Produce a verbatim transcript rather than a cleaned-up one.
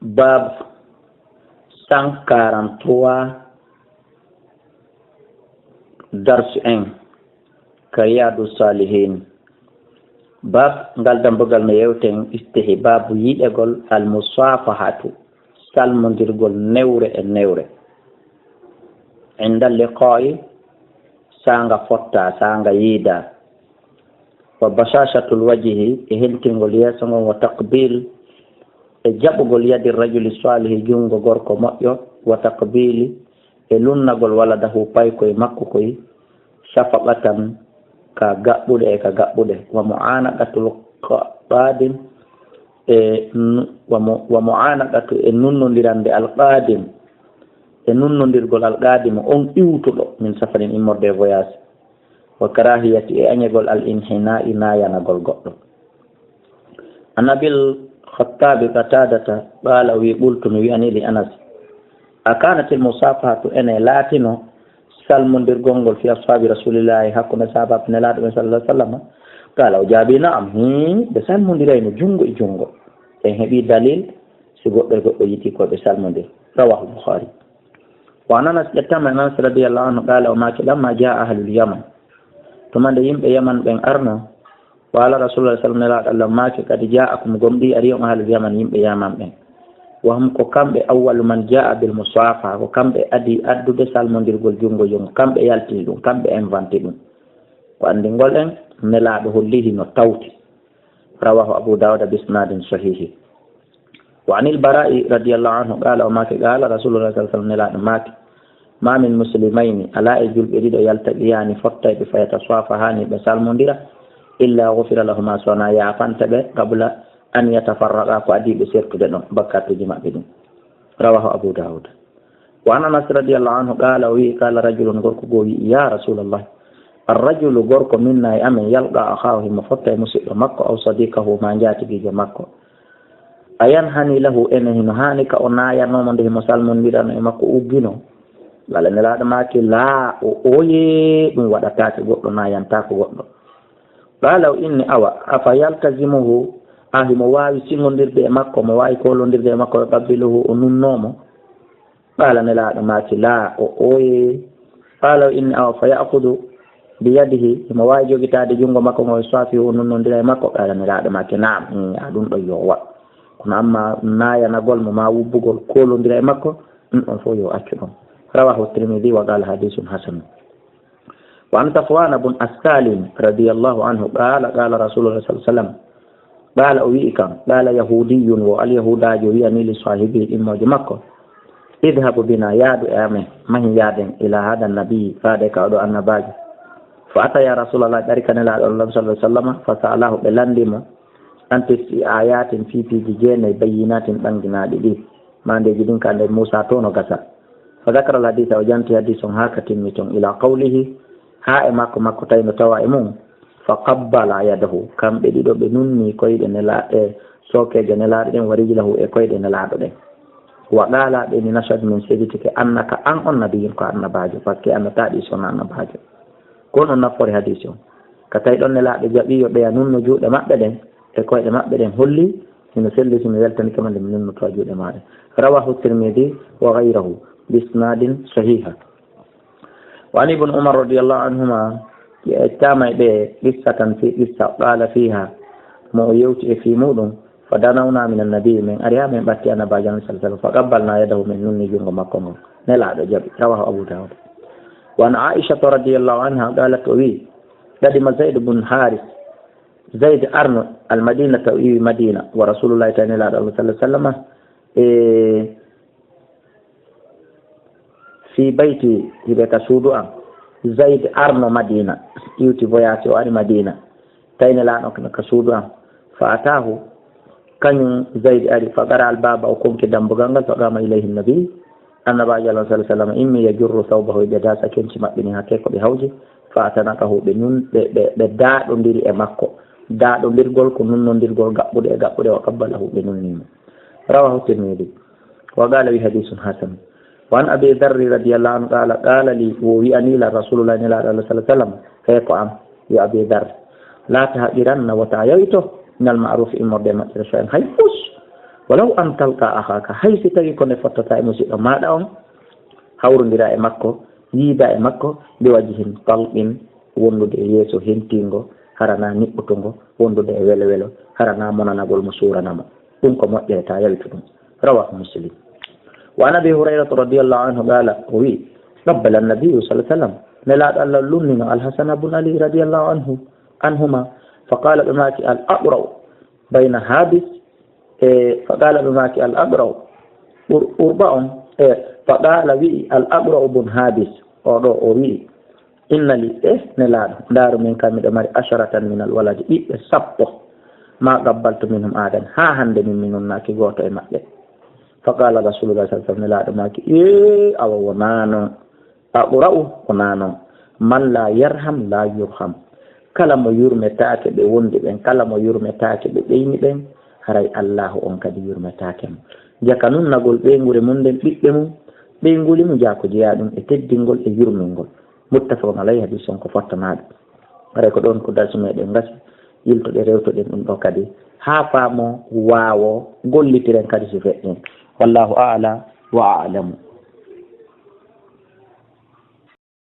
Bab cent quarante-trois, darsu en ka Riyadu Salihin. Bab ngal dambugal no yewten istihbabu yiɗegol al musafahatu, salmondirgol newre e newre. Inda liqa'i, sanga fotta, sanga yiida. Wa bashashatul wajhi, e heltingol yeeso ngon, wa taqbil, e jaɓugol yadi rajuli salihi, jungo gorko moƴƴo, wa taqbili, e lunnagol waladahu, paykoy makko koy, shafaqatan, ka gaɓɓuɗe e ka gaɓɓuɗe, wa mu'anaqatul qa-, qadim, e nu-, wa mu-, wa mu'anaqatu, e nunnondirande al qadim, e nunnondirgol al qadim, on iwtuɗo min safarin, immorde e voyage. Wa karahiyati, e añegol al inhina'i, nayanagol goɗɗo. An Abil Khattabi Qatadata qala, o wi, qultu, mi wi'ani li Anas, a kanatil musafahatu, ene laatino salmondirgol ngol fi ashabi rasulillahi, hakkunde sahabaɓe Nelaaɗo ɓen sallallahu alaihi wasallam? Qala, o jaabi, na'am, hi, ɓe salmondirayno jungo e jungo. En heɓi dalil, si goɗɗo e goɗɗo yiɗi ko ɓe salmondir. Rawahu Bukhari. Wa an Anas, ƴettama e Anas radiyallahu anhu, qala, o maaki, lamma jaa ahlul Yaman, tuma nde yimɓe Yaman ɓen arno, qala Rasulullah sallallahu alaihi wasallam, Nelaaɗo Allah maaki, qad ja'akum, gomɗii arii on ahlul Yaman, yimɓe Yaman ɓen. Wa hum, ko kamɓe, awwalu man jaa bil musafaha, ko kamɓe adii addude salmondirgol jungo jungo, kamɓe yaltini ɗum, kamɓe inventé ɗum. Ko anndingol en, Nelaaɗo holli hino tawti. Rawahu Abu Dawud bi isnadin sahihi. Wa anil Bara'i radiyallahu anhu qala, o maaki, qala Rasulullah sallallahu alaihi wasallam, Nelaaɗo maaki, ma min muslimayni, alaa e julɓe ɗiɗo, yaltaqiyani, fottayɓe, fa yatasafahani, ɓe salmondira, illa ghufira lahuma, so wonaa yaafante ɓe, qabla an yatafarraqa, ko adii ɓe sertude ɗon, bakkatuuji maɓɓe ɗin. Rawahu Abu Dawud. Wa an Anas radiyallahu anhu qala, o wi, qala rajulun, gorko goo wi, ya Rasulallah, ar-rajulu, gorko, minna, e amen, yalqa akhahu, himo fotta e musiɗɗo makko, aw sadiqahu, ma njaatigiijo makko. A yanhani lahu, ene hino haani ka o naayanoo mo nde himo salmondirano e makko uggino? Qala, Nelaaɗo maaki, laa, o ooyee, ɗum waɗataake, goɗɗo naayantaako goɗɗo. Qala, o inni, awa, afa yaltazimuhu, a himo waawi siŋondirde e makko, mo waawi koolondirde e makko, yuqabbiluhu, o nunnoo mo? Qala, Nelaaɗo maaki, laa, o ooyee. Qala, o inni, awa, fa ya'khudhu bi yadihi, himo waawi jogitaade junngo makko ngo, yusafihu, o nunnondira e makko? Qala, Nelaaɗo maaki, na'am, mm, a ɗum ɗon yo waɗ. Kono amma naayanagol mo ma wubbugol koolondira e makko, ɗum ɗon fof yo accu ɗon. Rawahu Tirmidhi wa qala hadithun hasan. Wa an Safwana bun Assalin radiyallahu anhu qala, qala Rasulullah sallallahu alaihi wasallam, qala, o wi'i kam, qala yahudiyun, wo alyahudaajo wi'ani li sahibihi, ɗimmoojo makko, idhabu bina, yaadu e amen, mahi yaaden, ila hada nabi, faade ka oɗo annabaajo. Fa ata ya Rasulallah, ɓe ari ka Nelaaɗo Allah sallallahu alaihi wasallam, fa sa'alahu, ɓe lanndi mo, an tis'i ayatin, fii piiji jeenayi, bayyinatin, ɓannginaaɗi ɗi. Maandeeji ɗin ka nder Muusa to no gasa. Fa dhakara al hadisa, o janti hadis on haa ka timmi ton, ila qawlihi, haa e makko, makko tawi no tawa e mum. Fa qabbala yadahu, kamɓe ɗiɗo ɓe nunni koyɗe Nela-, e sookeeje Nelaaɗo ɗen, wa rijlahu, e koyɗe Nelaaɗo ɗen. Wa qala, ɓe ni, nashhadu, min seeditike, annaka, an on, nabiyyun, ko annabaajo, paske annataa ɗi sona annabaajo. Ko on nafoore hadis on. Ka tawi ɗon Nelaaɗo jaɓi yo ɓeya nunno juuɗe maɓɓe ɗen e koyɗe maɓɓe ɗen, holli hino selli, hino weltanike ma nde mi nunnoto juuɗe maaɗa. Rawahu Tirmidhi wa ghayruhu bi isnadin sahiha. Wa an Ibn Umar radiyallahu anhuma, ƴettama e ɓe qissatan fi qissa, qala fiha, mo o yewti e fii muɗum, fa danawna min annabi, min ari haa min ɓatti annabaajo sallallahu alaihi wasallam, fa qabbalna yadahu, min nunni junngo makko ngon. Nelaaɗo jaɓi. Rawahu Abu Dawud. Wa an Aisha radiyallahu anha qalat, o wi, qadima Zaid bun Haris, Zaid arno al Madinata, o iwi Madina, wa Rasulullahi, tawi Nelaaɗo Allah sallallahu alaihi wasallam, e fi bayti, hiɓe ka suudu am. Zaid arno Madina, iwti voyage, o ari Madina, tawi Nelaaɗo ka suudu am. Fa atahu, kañum Zaid ari, fa qara al baba, o konki dambugal ngal, fa qama ilayhi nabi, annabaajo Allah sallallahu alaihi wasallam immi, yajurru thawbahu, ɓe dasa kenci maɓɓe ni, hakke ko ɓe hawji, fa atanaqahu, ɓe nun, ɓe, ɓe, ɓe daɗondiri e makko, daɗondirgol ko nunnondirgol gaɓɓude e gaɓɓude, wa qabbalahu, ɓe nunni mo. Rawahu Tirmidhi. Wa qala, wi, hadithun hasan. Wa an Abi Dharr radiyallahu anhu qala, qala li, wo wi'ani lan Rasulullah, Nelaaɗo Allah sallallahu alaihi wasallam, hey ko am, yo Abi Dharr, la tahqiranna, wota yawito, min al ma'ruf, immorde e moƴƴere, shay'an, hay fus. Walaw an talqa akhaka, hay si tawi ko nde fottata e musiɗɗo maaɗa on, hawrondira e makko, yiida e makko, bi wajhin talqin, wondude e yeeso hentingo, harana niɓɓutungo, wondude e welo welo, harana monanagol mo, suurana mo. Ɗum ko moƴƴere, ta yawitu ɗum. Rawahu Muslim. Wa an Abi Hurayrata radiyallahu anhu qala, o wi, qabbala an-nabiyyu sallallahu alaihi wasallam, Nelaaɗo Allah lunnino Al-Hasan bun Ali radiyallahu anhu, anhuma, fa qala, ɓe maaki, al aqra'u bayna habis, e fa qala, ɓe maaki, al aqra'u, ɓur-, ɓurɓa on, e fa qala, wi'i al aqra'u bun habis, oɗo o wi'i, inna li, e Nelaaɗo, ndaaru min kam miɗo mari asharatan min al waladi, ɓiɓɓe sappo, ma qabbaltu minhum ahadan, haa hannde min mi nunnaaki gooto e maɓɓe. Fa qala rasulullah sallallahu alaihi wasallam, Nelaaɗo maaki, e awa wonaa non, aqra'u wonaa non, man la yarham la yurham, kala mo yurmetaake ɓe wondi ɓen, kala mo yurmetaake ɓe ɓeyni ɓen, haray Allahu on kadi yurmetaake mo. Jaka nunnagol ɓeynguure mun nden ɓiɓɓe mun, ɓeynguli mun jaa ko jeyaa ɗum e teddingol e yurmingol. Muttafaqun alayhi, hadis on ko fottanaaɗo. Haray ko ɗon ko darsu meɗen gasi, yiltoɗen rewtoɗen ɗum ɗo kadi, haa faamo waawo gollitiren kadi si feƴƴen. Wallahu a'la wa a'lamu.